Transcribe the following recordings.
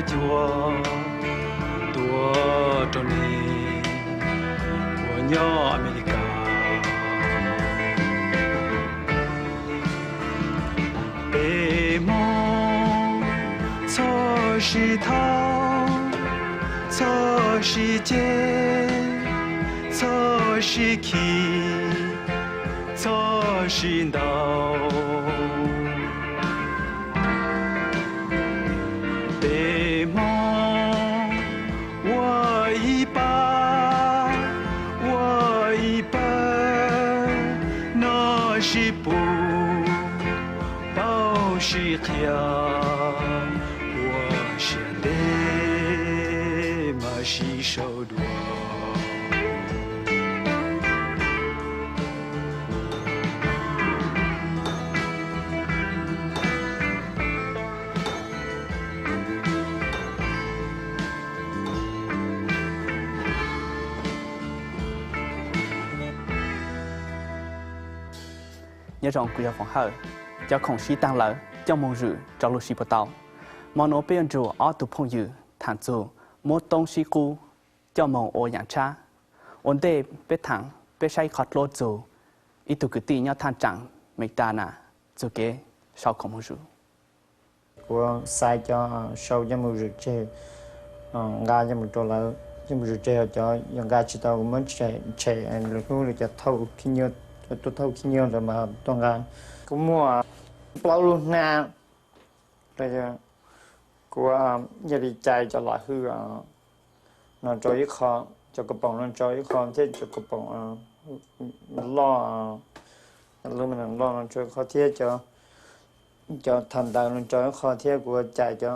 cuag tuaj rau nej uas nyob Amelikas. Peb Hmoob txhob sib thov, txhob sib ceg, txhob sib khi, txhob sib ntaus. Peb Hmoob ua ib pab, ua ib pawg, noj sib pub, paub sib qhia, ua siab ntev mas sib sau dua. Nyob zoo, kuv yog Foom Hawj. Cov khoom sib taag lawm, coj moog zwm rau lub sib puas tau. Hmo nuav peb yuav nrug ob tug phooj ywg thaam txug muab toob sib qub coj moog ua yaam tshab. Ua ntej peb thaam, peb saib ib qho dluab txug ib tug kwv tij nyob thaaj tsaam Meskas na txug kev sau khoom moog zwm. Kuv xaiv cov sau coj moog zwm tseg, nqa coj moog rau lawv coj moog zwm tseg, cov yog nqa tsi tau kuv muab tshem, lwm hnub lawv cov thauj khib nyiab, tuaj thauj khib nyiab lawv mas tuaj nqa. Kuv muaj plaub lub hnab, kuv yog li cais cov lam hwj no rau ib qho, cov kaus poom no rau ib qho thiab cov kaus poom loj, lub me loj no rau ib qho thiab cov thav ntawv no rau ib qho thiab kuv cais cov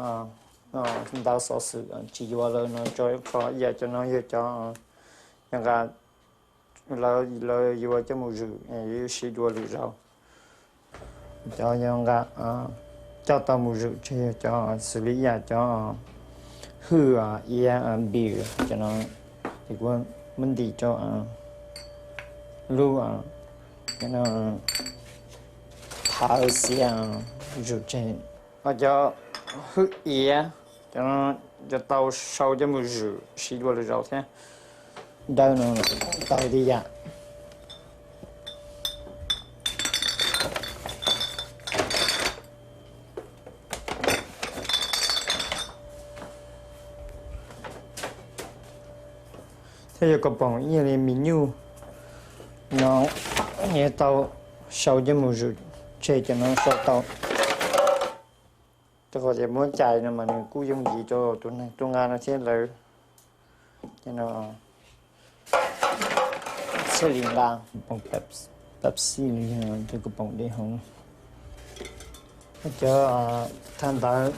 ntawv xov xwm tsis yuav lawm no rau ib qho. Ib yam cov no yog cov nqa lawv, lawv yuav coj mus zwm, yuav siv dua lwm zaus. Cov yog nqa coj tau mus zwm tseg yog cov xws li yam cov hwj, iav, npis cov no, ces kuv muab ntim rau lub thav xiav zwm tseg. Cov hwj iav, cov no yuav tau sau coj mus zwm siv dua lwm zaus thiab. Dawb no tau tib yam. Thiab yog kaus poom ib yam li mis nyuj no, yuav tau sau coj mus zwm tseg, cov no sau tau. Rau qhov tias muab cais no mas nws kuj yooj yim rau tus neeg tuaj nqa no thiab lawm. Ces no thiaj li nqa Pepsi los yog tus kaus poom dej hauv. Cov thav ntawv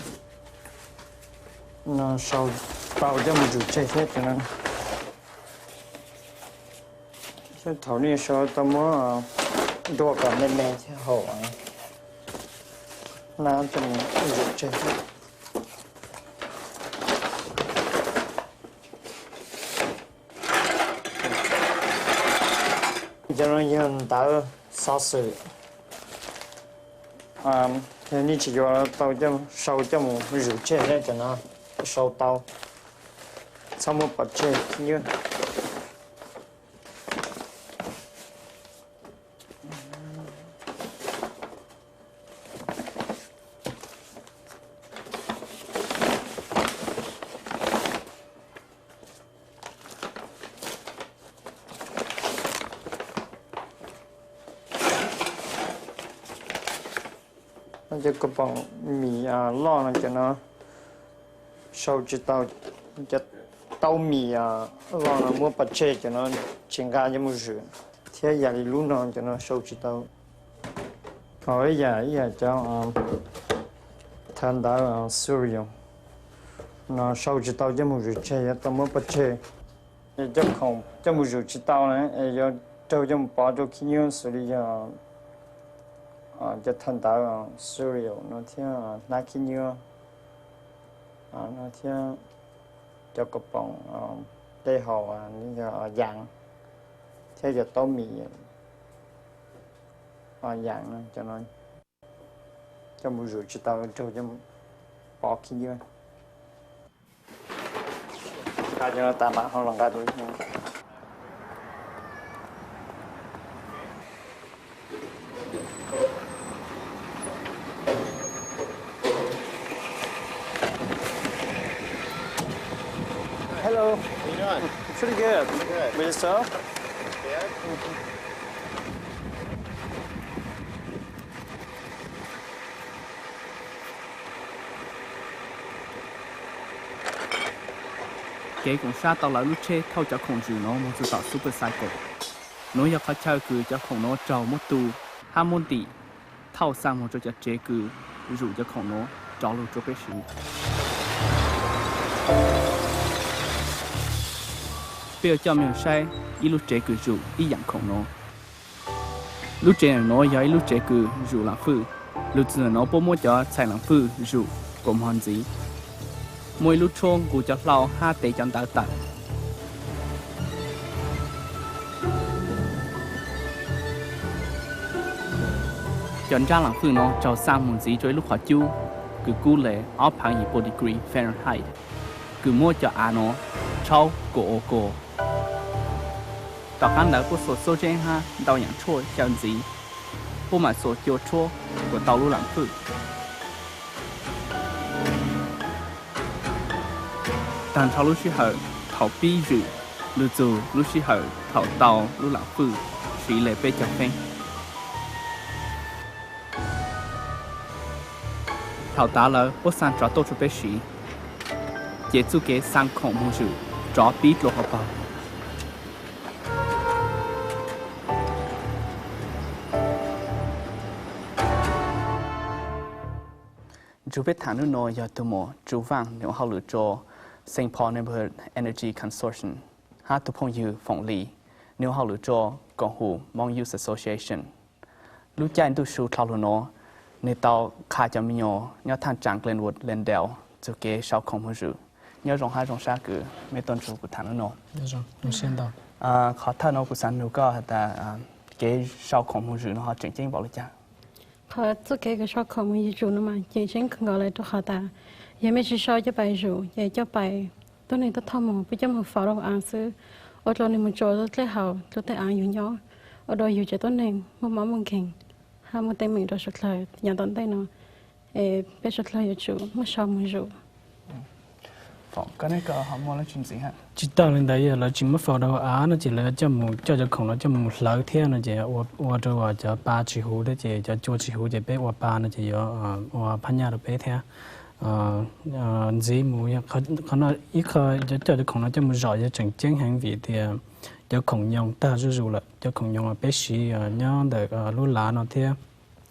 no sau tau coj mus zwm tseg thiab cov no. Thiab thaum nej sau tau muab ntua kom me me thiab haum, nab coj mus zwm tseg thiab. Cov no yog ntawv xov xwm. Yog nej tsis yuav tau sau coj mus zwm tseg thiab cov no, sau tau, txhob muab pov tseg nyuaj. Cov kaus poom mis loj no cov no sau tsis tau, cov taub mis loj no muab pov tseg cov no tsis nqa coj mus zwm, thiab yam li lub no cov no sau tsis tau. Ho ib yam, ib yam cov thav ntawv cereal no sau tsis tau coj mus zwm tseg, yuav tau muab pov tseg. Cov khoom coj mus zwm tsis tau na es yuav raug coj mus pov rau khib nyiab xws li yog cov thav ntawv cereal no thiab hnab khib nyiab no thiab cov kaus poom dej haus, yog yaav, thiab cov taub mis yaav no, cov no coj mus zwm tsis tau, raug coj mus pov khib nyiab. Nyob tas mam ho los nqa tus. Hello. How you doing? Pretty good. Good. With yourself? Yeah. Kev koom sab tau lawv lub tsheb thauj cov khoom zwm no mus txog tom Supercycle. Nuav yog qhov chaw kws cov khoom no raug muab tu hab muab ntim thauj xa mus rua cov tsev kws zum cov khoom no rov lug rua peb siv. Peb yuav coj mej saib ib lub tsev kws zum ib yaam khoom no. Lub tsev nuav yog ib lub tsev kws zum laam fwj. Lug txug nuav puab muab cov txhais laam fwj zum kuas mog ntxiv. Muaj ib lub tshuab nqus cov hlau hab tev cov ntawv tawm. Cov nrab laam fwj no raug xa mus ntxiv rua ib lub qhov cub kws kub le ob phaav yim pua degree Fahrenheit, kws muab cov av no tshaub kuas ua kuas. Tom qaab ntawd puab xuas xub zeeb hab ntau yaam tshuaj xyaw ntxiv, puab mam xuas cua tshuab kuas tau lub laam fwj. Taag nrho lub sij hawm thaum pib zwm lug txug lub sij hawm thaum tau lub laam fwj siv le peb caug feeb. Thaum tav lawm puab xa tsov tuaj rua peb siv, ces txuj kev xa khoom moog zwm tsov pib dlua hauv paug. Ntsug peb thaam nub nua yog tug muam Tsu Vaaj, nwg ua hauj lwm rua Saint Paul Neighborhood Energy Consortium, hab tug phooj ywg Foom Lis, nwg ua hauj lwm rua koom hum Hmong Youth Association. Lub caij ntuj su dlhau lug nuav, nwg tau qha cov me nyuam nyob thaaj tsaam Glenwood, Lawndale txug kev sau khoom moog zwm. Nyob zoo hab zoo sab kws mej tuaj ntsug kuv thaam nub nua. Qhov thawj nuav kuv xaav nug koj has tas kev sau khoom moog zwm nuav ho tseem ceeb npaum le caag? Qhov txuj kev kws sau khoom moog zwm nuav mas tseem ceeb kawg nkaus le rua qhov tas yog mej tsi sau coj pais zwm ces coj pais tuab neeg tuaj thauj moog, puab coj moog faus rua hauv aav xwb, ua rua nwg moog tsua dlej haus dlua tej aav yug nyob, ua rua yug tsev tuab neeg muaj mob muaj nkeeg hab muaj teeb meem rua suav dlawg yaam tom ntej nuav. Es peb suav dlawg yuav tsum muab sau moog zwm. Tsi taag le ntawd, yog lawv tsi muab faus rua hauv aav no ces lawv coj mus coj cov khoom no coj mus hlawv thiab no ces ua rua cov pa tsi huv thiab ces cov cua tsi huv ces peb ua pa no ces yuav ua phab nyaj rua peb thiab. Ntxiv mus qhov no ib qho cov coj cov khoom no coj mus zom yog tseem ceeb heev vim tias cov khoom nyoos tag zuj zus lawm. Cov khoom nyoos peb siv nyob ntawm lub lav no thiab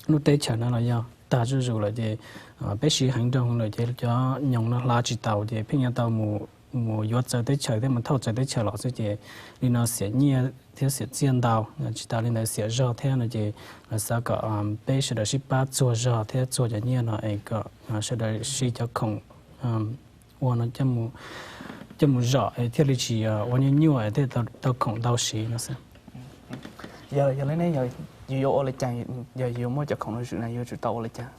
lub teb chaws no los yog tag zuj zus lawm ces peb siv heev nroog lawm ces cov nyoos no hla tsis taus ces pheej yuav tau mus yuav txawv teb chaws thiab mus thauj txawv teb chaws los xwb ces li no xiam nyiaj thiab xiam txiaj ntau, tsis tas li ntawd xiam zog thiab no ces lawv xav kom peb sawv daws sib pab txuag zog thiab txuag cov nyiaj no es kom sawv daws siv cov khoom ua no coj mus zom es thiaj li tsis ua nyuaj nyuaj thiaj tau khoom ntau siv no xwb. Yog le ne, yus yuav ua le caag, yog yus yuav muab cov khoom no zwm na yuav tsum tau ua le caag?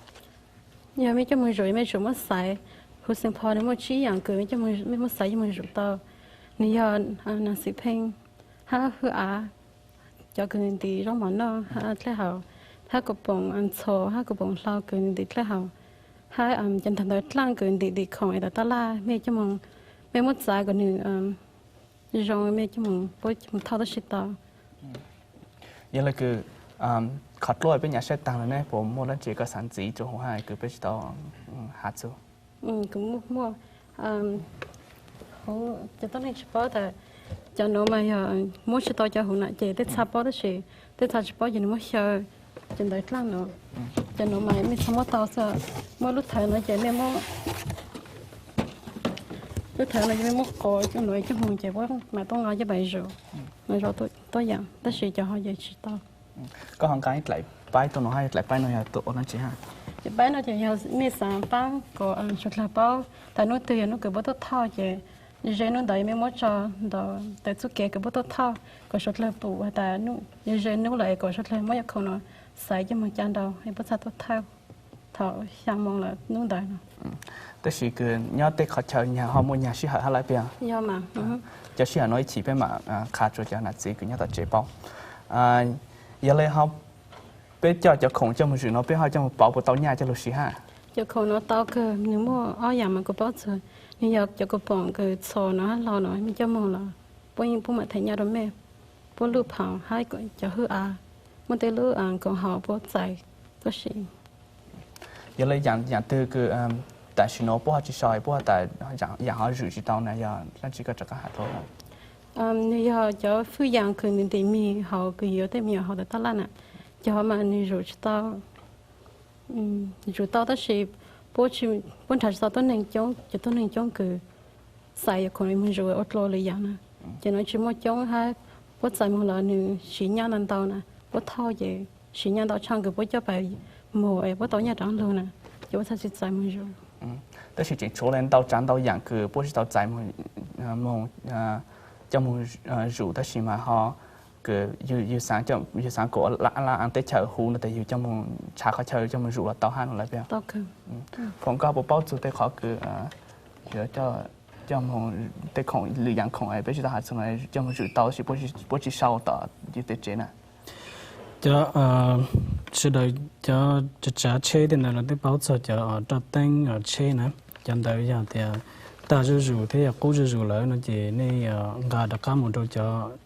Yog mej coj moog zwm mej tsum muab xaiv, huv Saint Paul nwg muaj tsib yaam kws mej muab xaiv coj moog zwm tau. Nwg yog nas xim pheej hab hwj av, cov kws ntim zaub mov noj hab dlej haus, hab kuv poom ntxhua hab kuv poom hlau kws ntim dlej haus, hab cov ntawv dlaaj kws ntim ntim khoom es tawm taj laj, mej coj moog, mej muab txaiv kom nwg zoo mej coj moog, puab coj moog thauj tab sis tau. Yog le kws qhov dluab peb nyam saib taag lawm ne, puas muaj dlaab tsi koj xaav ntxiv rua huv hab kws peb tsis tau has txug? Kuv muaj, huv cov tuab neeg tsis paub tas cov nuav mas yog muab tsis tau cov huv na ces tej txha paub tab sis tej txha tsis paub ces nwg muab xyaw cov ntawv dlaaj nuav. Cov nuav mas mej txha muab tau xwb, muaj lub thawv no ces mej muab, lub thawv no ces mej muab qhov nuav coj moog ces puab mam tuaj nqa coj pais zwm, zoo tuab yaam tab sis cov ho ces tsis tau. Koj ho nqa ib dlaim paib tuaj no hab ib dlaim paib no yog tuaj ua dlaab tsi hab? Ces paib no ces yog mej xaav paab kom suav dlawg paub tas nub twg yog nub kws puab tuaj thauj ces ze nub ntawd mej muab tso ntawm txuj kev kws puab tuaj thauj kom suav dlawg pum has tas ze nub lawm es kom suav dlawg muab cov khoom no xaiv coj moog ca ntau es puab txhaj tuaj thauj. thaum xya moo lawm hnub ntawd no. Tab sis kws nyob tej qhov chaw nyag ho muaj nyag sij hawm hab lawm peb. Yog mas, cov sij hawm no ib chim peb mam qha rua cov nam txiv kws nyob tom tsev paub. Yog le ho peb coj cov khoom coj moog zwm no peb ho coj moog pauv puas tau nyaj coj lug siv hab? Cov khoom no tau kawg, nwg muaj ob yaam mas kuv paub txug. Nwg yog cov kua poom kws txhos no hab hlau no mej coj moog los puab yeej puab mam them nyaj rua mej. Puab lub phaum hab cov hwj av, muaj tej lub koom haum puab txais tuab si. Yog le yaam twg kws tam sim no puab ho tsi sau, puab tas yaam ho zwm tsi tau na, yog dlaab tsi koj rov qab has dlua? Nwg yog cov hwj yaam kws nwg ntim mis hauv kws yuav tej me nyuam hauv tawm taj laj na, cov mas nwg zwm tsi tau, zwm tau tab sis puab nrhav tsi tau tuab neeg coob, cov tuab neeg coob kws txais yog khoom moog zwm ua dlua lwm yaam na. Ces no tsi muaj coob hab puab txais moog los nwg siv nyaj ntau ntau na, puab thauj ces siv nyaj ntau tshaj kws puab coj pais moog es puab tau nyaj rov lug na, ces puab txhaj tsi txais moog zwm. Tab sis tseem tshuav le ntau tsaav ntau yaam kws puab tsi tau txais moog coj moog zwm tab sis mas ho kws yug xaav kuas laj aav teb chaws huv no tas yug coj moog tshav qhov chaw coj moog zwm los tau hab no lawm peb. Foom, koj puas paub txug tej qhov kws yuav coj moog tej khoom lwm yaam khoom peb tsi tau has txug no coj moog zwm tau tab sis puab tsi sau tom yug tej tsev na? Cov sawv daws cov tsav tsheb tej ntawd lawv twb paub txog cov roj teeb tsheb na. Cov ntawd yog tias tag zuj zus thiab yog qub zuj zus lawm no ces nej nqa rov qab mus rau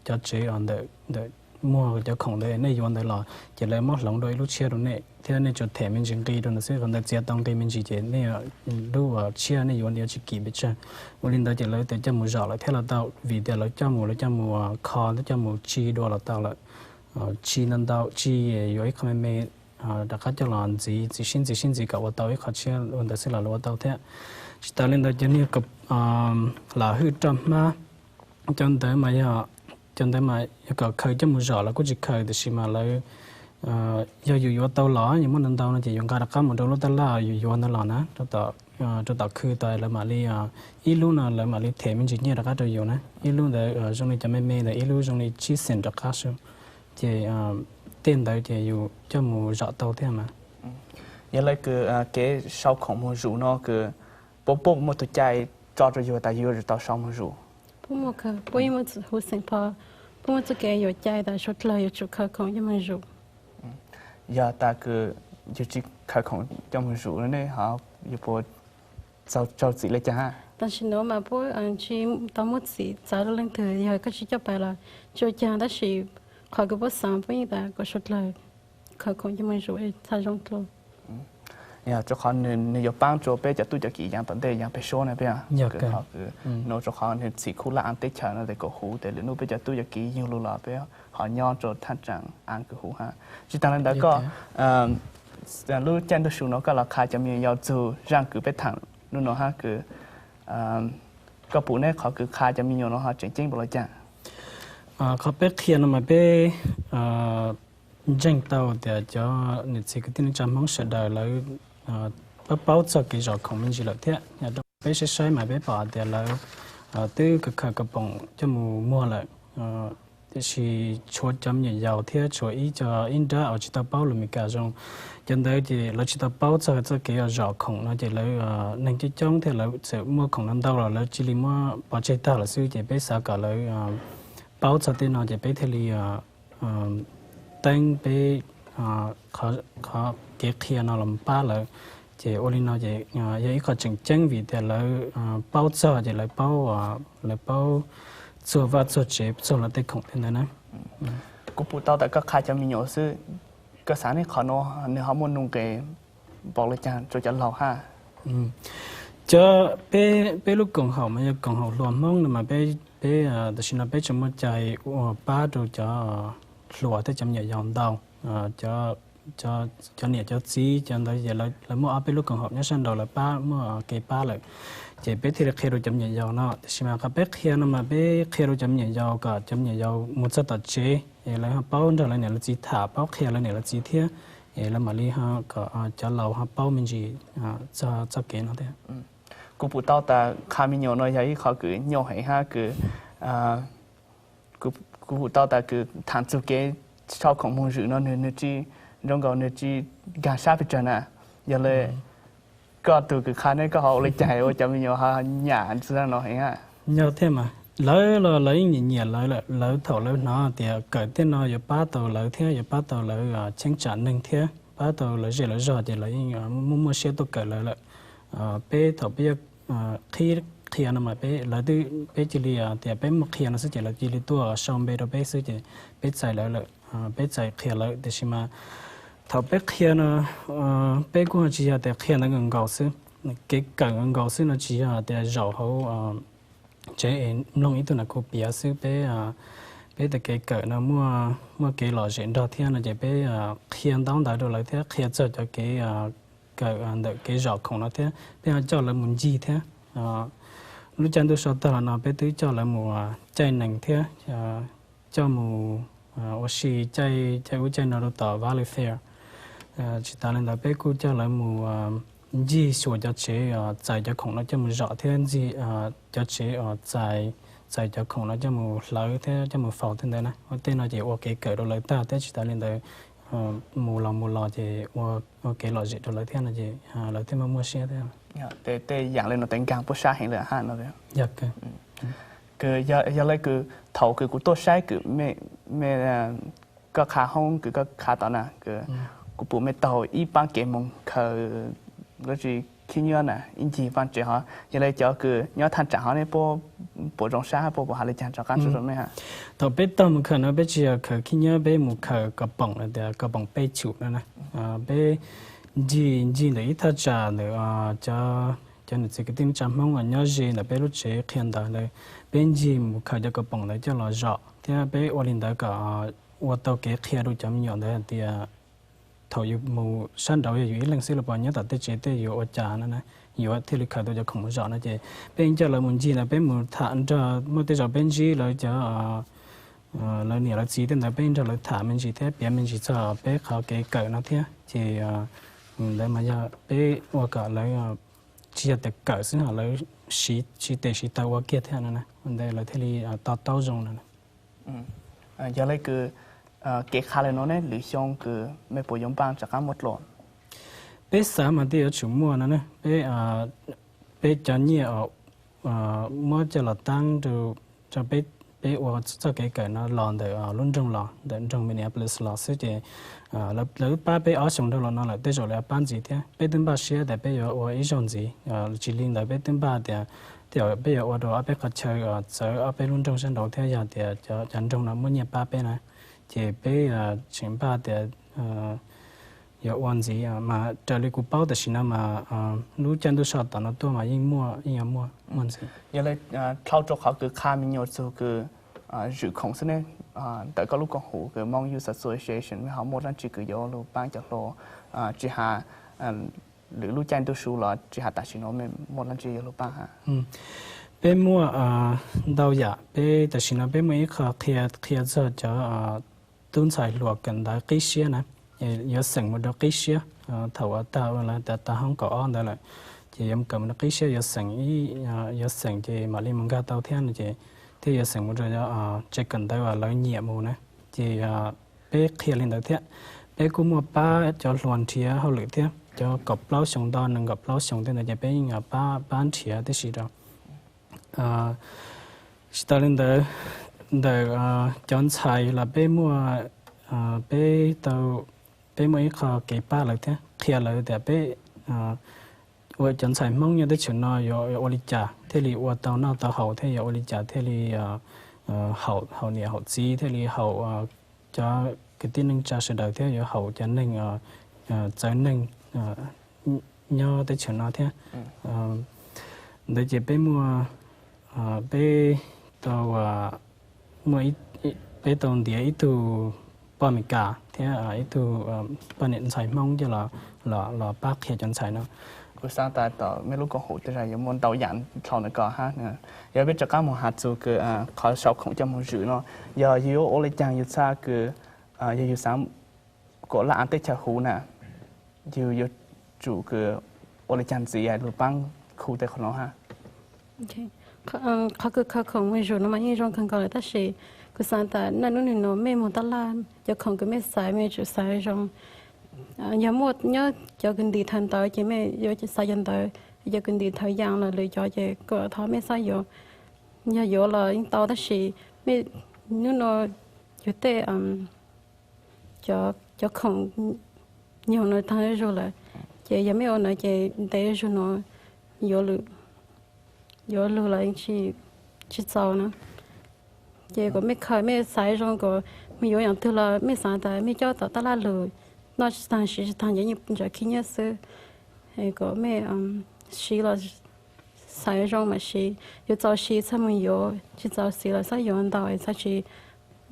cov tsev ntawm muag cov khoom ntawd nej yuav ntawd los ces lawv muab hloov rau ib lub tshiab rau nej thiab nej tsuas them me ntsis nqi rau ntawd xwb, qhov ntawd txiav tau nqi me ntsis ces nej lub tshiab nej yuav ntawd yuav tsis kim pes tsawg. Ua li ntawd ces lawv tias coj mus zom lawm thiab los tau, vim tias lawv coj mus, lawv coj mus kho thiab coj mus tsi dua los tau lawm. Tsi ntau ntau, tsi yuav ib qho me me rov qab coj los ntxiv, ntxiv sib ntxiv sib ntxiv kom ua tau ib qho tshiab ua ntawd xwb los ua tau thiab. Tsis tas li ntawd cov niag lam hwj roj hmab, cov ntawd mas yog, cov ntawd mas yog kom khaws coj mus zom los kuj tsis khaws tab sis mas lawv yog yus yuav tau los yus muaj ntau ntau no ces yus nqa rov qab mus rau lub taj laj yus yuav ntawd los na, rau tom khw tas lawv mam li, ib lub no lawv mam li them me ntsis nyiaj rov qab rau yus na, ib lub ntawd zoo li cov me me ntawd ib lub zoo li tsib xees rov qab xwb. Ces tej ntawd ces yus coj mus zom tau thiab mas. Yog le kws kev sau khoom moog zuj no kws puab puab muaj tug cai tso rau yug tas yug yuav tsum tau sau moog zuj? Puab muaj, puab yeej muaj huv xeem pho, puab muaj txuj kev yuam cai tas suav dlawg yuav tsum khaws khoom coj moog zuj. Yog tas kws yug tsi khaws khoom coj moog zuj ne ho yuav puas txaug txim le caag hab? Tam sim nuav mas puab tsi tau muab txim txawv rau leej twg, yog koj tsi coj pais los tsi ua caag tab sis qhov kws puab xaav puab yeej tas kom suav dlawg khaws khoom coj moog zuj txhaj zoo dlua. Yog rua qhov nwg yuav paab rua peb cov tub cov kiv yaav tom ntej yaav peg suab na peb. Yog kws nuav rua qhov nwg txhim khuj laj aav teb chaws no tes kom huv tes lwm nub peb cov tub cov kiv yug lug los peb ho nyob rua thaaj tsaam aav kws huv hab. Tsis taag le ntawd koj lub caij ntuj su nuav koj los qha cov me nyuam yaus txug zaaj kws peb thaam nub nuav hab kws koj pum neb qhov kws qha cov me nyuam nuav ho tseem ceeb npaum le caag? Qhov peb qhia no mas peb ntseeg tau tias cov niam txiv kwv tij neej tsa Hmoob sawv daws lawv paub paub txog kev zom khoom me ntsis lawm thiab. Yog rau peb saib saib mas peb pom tias lawv twb khaws khaws kua poom coj mus muag lawm, tiam sis tshuav cov me nyuam yaus thiab tshuav ib co ib nrab uas tsis tau paub lus Meskas zoo. Cov ntawd ces lawv tsis tau paub txog txoj kev zom khoom no ces lawv neeg coob coob thiab lawv txawm muaj khoom no ntau los lawv cia li muab pov tseg tag lawm xwb. Ces peb xav kom lawv paub txog tej no ces peb thiaj li teeb peb qhov kev qhia no los pab lawv. Ces ua li no ces yog ib qho tseem ceeb vim tias lawv paub txog ces lawv paub, lawv paub txuag vaj txuag tsev txuag lawv tej khoom tej ntawd na. Kuv pum tau tas koj qha cov me nyuam xwb, koj xav neb qhov nuav nws ho muaj nuj nqes npaum le caag rua cov laug hab? Cov peb, peb lub koom haum mas yog koom haum hluas Hmoob no mas peb, peb tam sim no peb tseem muaj cai ua pab rau cov hluas thiab cov me nyuam yaus ntau. Cov niam cov txiv cov ntawd lawv muaj ob peb lub koom haum nyob sab nraud lawv pab muaj kev pab lawm, ces peb thiaj li qhia rau cov me nyuam yaus no. Tiam sis mas qhov peb qhia no mas peb qhia rau cov me nyuam yaus kom cov me nyuam yaus mus txog tom tsev es lawv ho paub nrog lawv niam lawv txiv tham, paub qhia lawv niam lawv txiv thiab, es lawv mam li ho kom cov laus ho paub me ntsis txog txoj kev no thiab. Kuv pum tau tas qha me nyuam no yog ib qho kws nyuaj heev hab kws kuv pum tau tas kws thaam txug kev sau khoom moog zwm no nwg, nwg tsi zoo nkaus nwg tsi nkaag sab pes tsawg na. Yog li koj tus kws qha ne koj ho ua li cas ua cov me nyuam ho nyiam ntxwv no heev a? Yog thiab mas, lawv los lawv yeej nyiam nyiam lawv lawm, lawv thaum lawv hnov tias kawm tej no yuav pab tau lawv thiab yuav pab tau lawv cheeb tsam neeg thiab pab tau lawv zej lawv zog ces lawv yeej muaj muaj siab tuaj kawm lawv lawm. Peb thaum peb yuav qhib qhia no mas peb, lawv twb, peb cia li tias peb muaj qhia no xwb ces lawv cia li tuaj sau npe rau peb xwb ces peb txais lawv lawm, peb txais qhia lawm. Tiam sis mas thaum peb qhia no peb kuj tsis yog tias qhia ntawd nkaus nkaus xwb, kev kawm nkaus nkaus xwb no tsis yog tias zaum hauv tsev es mloog ib tug nas khu piav xwb. Peb, peb tej kev kawm no muaj, muaj kev lom zem nrog thiab no ces peb qhia ntaub ntawv rau lawv thiab qhia txog cov kev kawm ntawm kev zom khoom no thiab peb ho coj lawv mus ncig thiab. Lub caij ntuj so tag los no peb twb coj lawv mus caij nees thiab coj mus ua si caij, caij ub caij no rau tom Valley Fair. Tsis tas li ntawd peb kuj coj lawv mus ncig xyuas cov tsev txais cov khoom no coj mus zom thiab ncig cov tsev txais, txais cov khoom no coj mus hlawv thiab coj mus faus tej ntawd na. Ua tej no ces ua kev kawm rau lawv tag thiab tsis tas li ntawd mus los mus los ces ua, ua kev lom zem rau lawv thiab no ces lawv thiaj muaj muaj siab thiab. Tej yam li no tej nkaag puab sab heev lawm ha no. Yog kws, yog li kws thaum kws kuv tuaj saib kws mej, koj qha hoob kws koj qha tod na, kuv pum mej taug ib paab kev moog khaws lub tsi khib nyiab na ib ncig vaaj tsev hov, yog li cov kws nyob thaaj tsaam hov ne puab puas zoo sab hab puab puas has le caag rov qaab rua mej ha? Thaum peb taug mus khaws no peb tsis yog khaws khib nyiab, peb mus khaws kaus poom, tias kaus poom pej chum no na. Peb ncig, ncig ntawm ib thaj tsam ntawm cov, cov niam txiv kwv tij neej tsa Hmoob uas nyob ze ntawm peb lub tsev qhia ntawv ntawd, peb ncig mus khaws cov kaus poom ntawd coj los zom thiab peb ua li ntawd kom ua tau kev qhia rau cov me nyuam ntawd hais tias thaum yus mus sab nraud yog yus ib leeg xwb los puas nyob tom tej tsev tej yuav ua cas no na, yuav thiaj li khaws tau cov khoom mus zom no ces peb coj lawv mus ncig ntawd peb mus tham nrog, muaj tej zaum peb ntsib lawv cov, lawv niam lawv txiv tej ntawd peb nrog lawv tham me ntsis thiab piav me ntsis txog peb qhov kev kawm no thiab ces ntawd mas yog peb ua kom lawv tsis yog tias kawm xwb ho lawv siv, siv tes siv taw ua kiag thiab no na, ua ntawd lawv thiaj li to taub zoo no. Yog li kws kev qha le nuav ne lwm xyoo kws mej puas yuav npaaj rov qaab muaj dlua? Peb xav mas tej yuav tsum muaj no ne. Peb, peb cov nyiaj muab coj los taab rau peb, peb ua txoj kev kawm no los ntawm lub nroog los, ntawm nroog Minneapolis los xwb ces lawv pab peb ob xyoos dhau los no lawm tej zaum lawv pab ntxiv thiab. Peb twb npaj siab tias peb yuav ua ib zaug ntxiv, tsis li ntawd peb twb npaj tias tej zaum peb yuav ua rau ob peb qhov chaw txawv ob peb lub nroog sab nraud thiab yog tias cov nroog no muaj nyiaj pab peb na ces peb tseem npaj tias yuav ua ntxiv mas raws li kuv paub tam sim no mas lub caij ntuj soj tom no tuaj mas yeej muaj, yeej yuav muaj, muaj ntxiv. Yog li dhau rau qhov kws qha me nyuam txug kws zwm khoom xwb ne, ntawm koj lub koom haum kws Hmong Youth Association mej ho muaj dlaab tsi kws yuav lug paab cov hluas tsis has lwm lub caij ntuj su los tsis has tam sim no mej muaj dlaab tsi yuav lug paab ha? Peb muaj ntau yam, peb tam sim no peb muaj ib qho qhia, qhia txog cov tub ntxhais hluas kawm ntawv qib siab na, yuav xeem mus rau qib siab. Thaum uas tag ua lawv tas hoob kaum ob ntawd lawm ces yuav kawm mus rau qib siab, yuav xeem, yuav xeem ces mam li mus nkag tau thiab no ces thiaj yuav xeem mus rau tsev kawm ntawv uas lawv nyiam mus na. Ces peb qhia li ntawd thiab. Peb kuj muaj pab cov hluas nrhiav hauj lwm thiab, cov kaum plaub xyoo ntawm nees nkaum plaub xyoo tej ntawd ces peb yeej pab, pab nrhiav tib si rau. Tsis tas li ntawd, ntawm cov ntxhais los peb muaj, peb tau, peb muaj ib qho kev pab lawv thiab, qhia lawv tias peb ua cov ntxhais Hmoob nyob teb chaws no yuav ua li cas thiaj li ua tau noj tau haus thiab yuav ua li cas thiaj li haum, haum niam haum txiv thiaj li haum cov kwv tij neej tsa sawv daws thiab yuav haum cov neeg txawv neeg nyob teb chaws no thiab. Ntawd ces peb muaj, peb tau, muaj, peb tau ntiav ib tug poj Amelikas thiab ib tug poj niam ntxhais Hmoob coj los, los pab qhia cov ntxhais no. Kuv xaav tas tom mej lub koom haum tej zag yuav muaj ntau yam dlhau ntawm ko hab. Yog peb rov qab moog has txug kws qhov sau khoom coj moog zwm no, yog yug yuav ua le caag yug txhaj kws, yog yug xaav kom laj aav teb chaws huv na, yug yuav tsum kws ua le caag ntxiv lug paab khu tej qhov no hab? Qhov kws kho khoom moog zwm no mas yeej zoo kawg nkaus lawm tab sis kuv xaav tas naj nub nwg nuav mej moog taj laj cov khoom kws mej xaiv mej yuav tsum xaiv zoo Yog muaj nyob cov kwv ntim thawv ntawv ces mej yuav xav cov ntawv, cov kwv ntim thawv yas los lwm cov ces kom thov mej xab yuav. Yog yuav los yeej tau tab sis mej, hnub no yog tej cov khoom nyoog no tag zuj zus lawm, ces yog mej ua no ces ntev zuj zus no yuav lug los tsis txaus na. Ces kom mej khaws mej xaiv zoo kom mus yuav yaam twg los mej xaav tas mej coj tom taj laj lug noj tsis taag siv tsis taag ces yeej ntsaws khib nyiab xwb. Kom mej siv los xaiv zoo mas siv, yuav txaus siv txhaj mus yuav, tsis txaus siv los xab yuav ntau txhaj tsis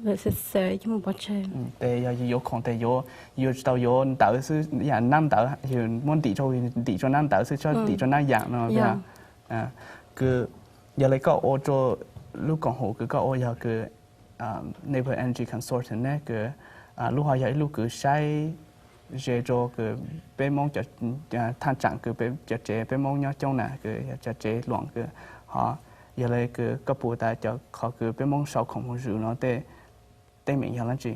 lawm xwb xwb coj mus pov tseg. Tes yog yuav khoom tes yuav, yuav tsis tau yuav ntawv xwb, yaam nab ntawv yog muab ntim rau, ntim rau nab ntawv xwb, txhob ntim rau nab yaam no. Kws yog le koj ua rau lub koom haum kws koj ua yog kws Neighborhood Energy Consortium ne kws lub ho yog ib lub kws saib ze rau kws peb Moob thaj tsaam kws cov tsev peb Moob nyob coob na kws yog cov tsev luam kws ho yog le kws koj pum tas cov qhov kws peb Moob sau khoom mus zwm no tej teeb meem yog dlaab tsi?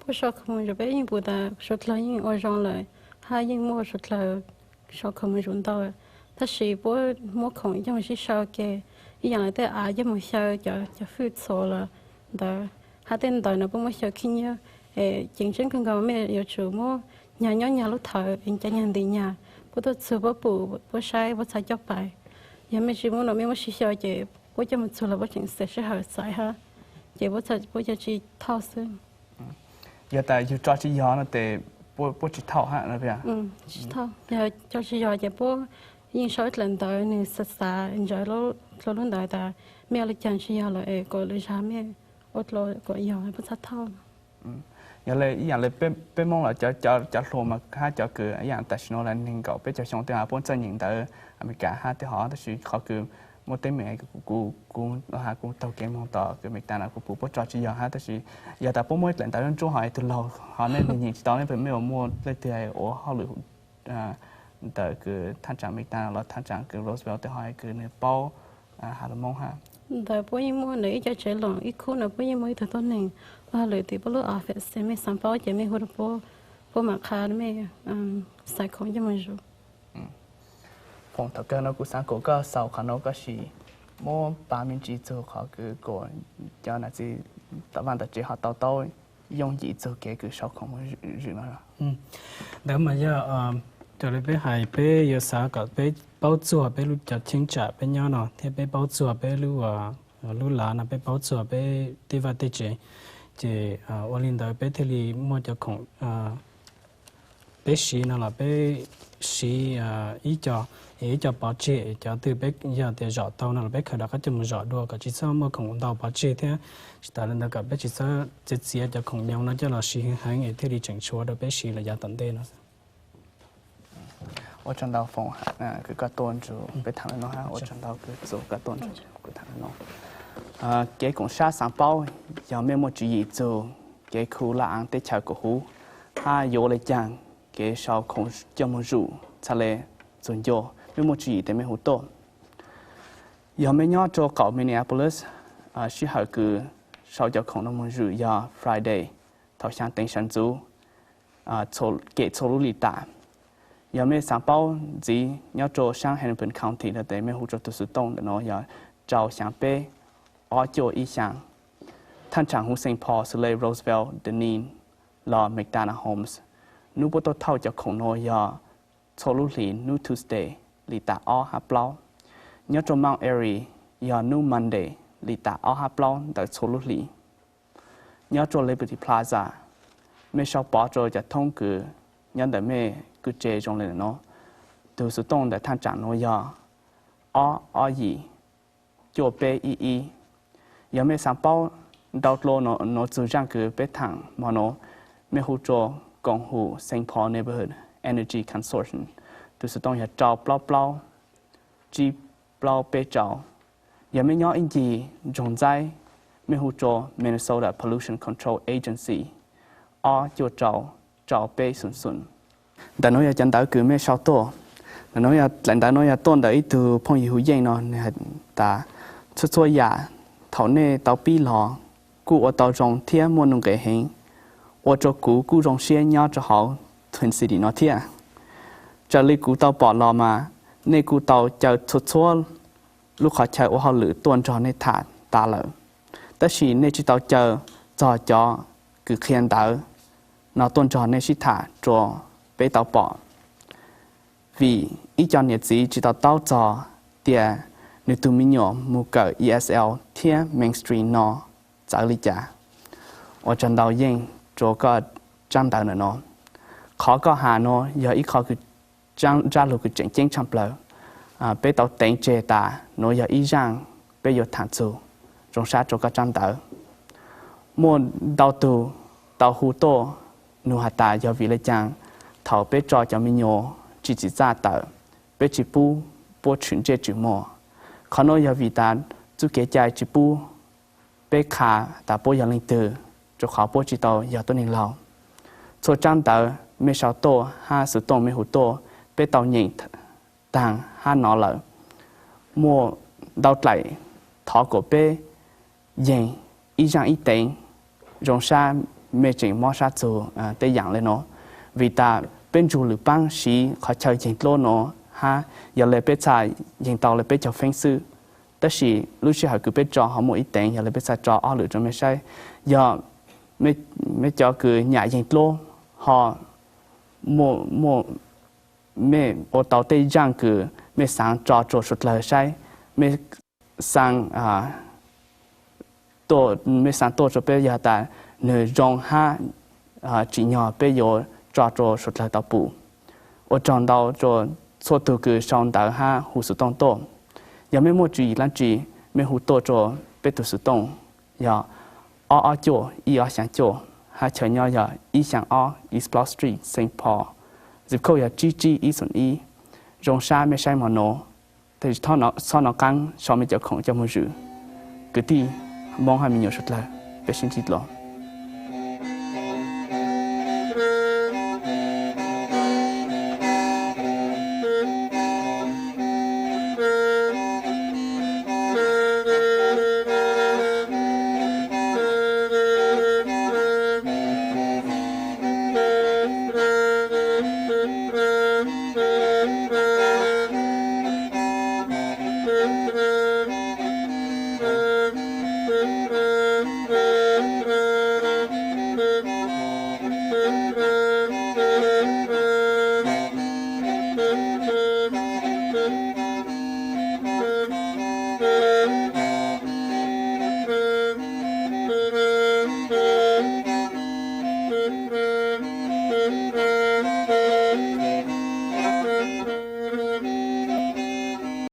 Puab sau khoom mus zwm peb yeej pum tas suav dlawg yeej ua zoo lawm, hab yeej muaj suav dlawg sau khoom mus zwm ntau, tab sis puab muab khoom coj mus sib sau ke, ib yaam le tej av coj mus xyaw cov fwj txhuv los ntawd, hab tej ntawv no puab muab xyaw khib nyiab. Ceev tseeb kawg nkaus mej yuav tsum muab nyag nyob nyag lub thawv, cov nyag ntim nyag, puab tuaj txug puab pum puab saib puab txhaj coj pais. Yog mej tsis muab no mej muab sib xyaw ces puab coj mus txug los puab tseem xav sij hawm xaiv hab, ces puab cov tsis thauj xwb. Yog tas yug tso tsis yog no tes puab tsis thauj hab? Tsis thauj, yog tso tsis yog ces puab yeej sau ib dlaim ntawv nwg xav xav ntawv dlua lub ntawd tas mej ua le caag tsis yog lawm es kom lwm zag mej ua dlua kom yog puab txhaj thauj. Yog le ib yaam le peb Moob los cov hluas mas hab cov kws ib yaam tam sim no lawv neeg nkaum peb caug xyoo tej ho puab txawj nyeem ntawv Amelikas hab tej ho, tab sis qhov kws muaj teeb meem kuv, kuv taug kev moog tom kws Amelikas no kuv pum puab tso tsis yog hab, tab sis yog tas puab muaj ib dlaim ntawv ntsuab ho tug laug ho nej nyeem tsis tau ne, mej ua muaj leej twg ua hauj lwm ntawm kws thaj tsaam Amelikas los thaj tsaam kws Roosevelt tej ho kws nwg paub has lus Moob hab? Ntawd puab yeej muaj ntawm ib co tsev loom ib khub no puab yeej muaj ib tug tuab neeg ua hauj lwm tim puab lub office, mej xaav paub ces mej hu rau puab, puab mam qha mej xaiv khoom coj mus zwm. Foom, thaum kawg no kuv xaav kuas koj xaus qhov no koj sim muab pav me ntsis txug qhov kws kuas cov nam txiv tom vaj tom tsev ho tau taub yooj yim txug kev kws sau khoom mus zwm no. Ntawd mas yog raws li peb hais peb yuav xav kom peb paub txuag peb lub cov cheeb tsam peb nyob no thiab peb paub txuag peb lub, lub lav no, peb paub txuag peb tej vaj tej tsev, ces ua li ntawd peb thiaj li muaj cov khoom peb siv no los peb siv ib co, ib co pov tseg, cov twg peb yog tias zom tau no los peb khaws rov qab coj mus zom dua kom tsis txhob muaj khoom ntau pov tseg thiab. Tsis tas li ntawd kom peb tsis txhob txiav txiav cov khoom nyoos no coj los siv heev heev es thiaj li tseem tshuav rau peb siv los yav tom ntej no. Ua tsaug ntau Foom kws koj tuaj nrug peb tham lawm no hab ua tsaug ntau kws Txus koj tuaj nrug kuv tham lawm no. Kev koom sab xaav paub, yog mej muaj tswv yim txug kev khu laj aav teb chaws kuv huv hab yuav ua le caag kev sau khoom coj moog zuj txhad le txug ncua, mej muaj tswv yim tes mej hu tuaj. Yog mej nyob rua qaum Minneapolis, sij hawm kws sau cov khoom no moog zuj yog Friday thaum xyaa teev sawv ntxuv kem txhua lub hlis tas. Yog mej xaav paub ntxiv nyob rua saab Hennepin County no tes mej hu rua tug xuv tooj ntawm no yog rau xyaa peb ob cuaj ib xyaa. Thaj tsaam huv Saint Paul xws le Roosevelt, Dunedin los McDonough Homes. Nub puab tuaj thauj cov khoom no yog txhua lub hlis nub Tuesday li tas ob hab plaub. Nyob rua Mount Airy yog nub Monday li tas ob hab plaub ntawm txhua lub hlis. Nyob rua Liberty Plaza, mej sau pov rua cov thoob kws nyob ntawm mej kwj tse zoo le nuav. Tug xuv tooj ntawm thaj tsaam nuav yog ob ob yim cuaj peb ib ib. Yog mej xaav paub ntau dlua nuav txug zaaj kws peb thaam mo nuav, mej hu rua koom hum Saint Paul Neighborhood Energy Consortium, tug xuv tooj yog rau plaub plaub tsib plaub peb rau. Yog mej nyob ib ncig nroog Ntxaib, mej hu rua Minnesota Pollution Control Agency ob cuaj rau rau peb xoom xoom. Ntawm nuav yog cov ntawv kws mej sau tuaj. Ntawm nuav yog dlaim ntawv nuav yog tuaj ntawm ib tug phooj ywg hu Yeej no, nwg has tas, txhua txhua yam thaum nej tau pib los kuj ua tau zoo thiab muaj nuj nqes heev, ua rua kuv kuj zoo siab nyob rua hauv Twin City no thiab. Raws li kuv tau pom los mas nej kuj tau caw txhua txhua lub qhov chaw ua hauj lwm tuaj nrog nej tham tas lawm, tab sis nej tsis tau caw txog cov kws qhia ntawv no tuaj nrog nej sib tham rua peb tau pom. Vim ib co niam txiv tsis tau taub txog tias nws tug me nyuam mus kawm E S L thiab mainstream no txawv li cas. Ua tsaug ntau yeej rua koj tsab ntawv ntawm no. Qhov koj has no yog ib qho zaj lug kws tseem ceeb tshaj plawg. Peb tau teev tseg tas nuav yog ib zaaj peb yuav tham txug. Zoo sab rua koj tsab ntawv. Muaj ntau tug tau hu tuaj nug has tas yog vim le caag thaum peb tso cov me nyuam tsis txim txaj tawm, peb tsis pub puab tshwm ntsej tshwm muag. Qhov nuav yog vim tas txuj kev cai tsis pub peb qha tas puab yog leej twg, rua qhov puab tsis tau yog tuab neeg laug. Txhua tsab ntawv mej sau tuaj hab xuv tooj mej hu tuaj, peb tau nyeem taag hab nov lawm. Muaj ntau dlaim, thov kuas peb yeeg ib zaaj ib teev. Zoo sab mej tseem mob sab txug tej yaam le nuav, vim tas peb nrug lwm paab siv qhov chaw yeeg dluab nuav hab yog le peb txhaj yeeg tau le peb caug feeb xwb. Tab sis lub sij hawm kws peb tso ho muaj ib teev, yog le peb txhaj tso ob lwm rua mej saib. Yog mej cov kws nyam yeeg dluab ho muaj, mej ua tau tej zaaj kws mej xaav tso rua suav dlawg saib, mej xaav mej xaav tuaj rua peb yog tas nwg zoo hab tsim nyog peb yuav tso rua suav dlawg tau pum. Ua tsaug ntau rua txhua tug kws sau ntawv hab hu xuv tooj tuaj. Yog mej muaj tswv yim dlaab tsi, mej hu tuaj rua peb tug xuv tooj yog ob ob cuaj ib ob xyaa cuaj, hab chaw nyob yog ib xyaa ob East Block Street, Saint Paul. Zip code yog tsib tsib ib xoom ib. Zoo sab mej saib mo nuav, tab sis txhob nov qaab sau mej cov khoom coj moog zwm. Kwv tij Moob hab me nyuam suav dlawg, peb sib ntsib dlua.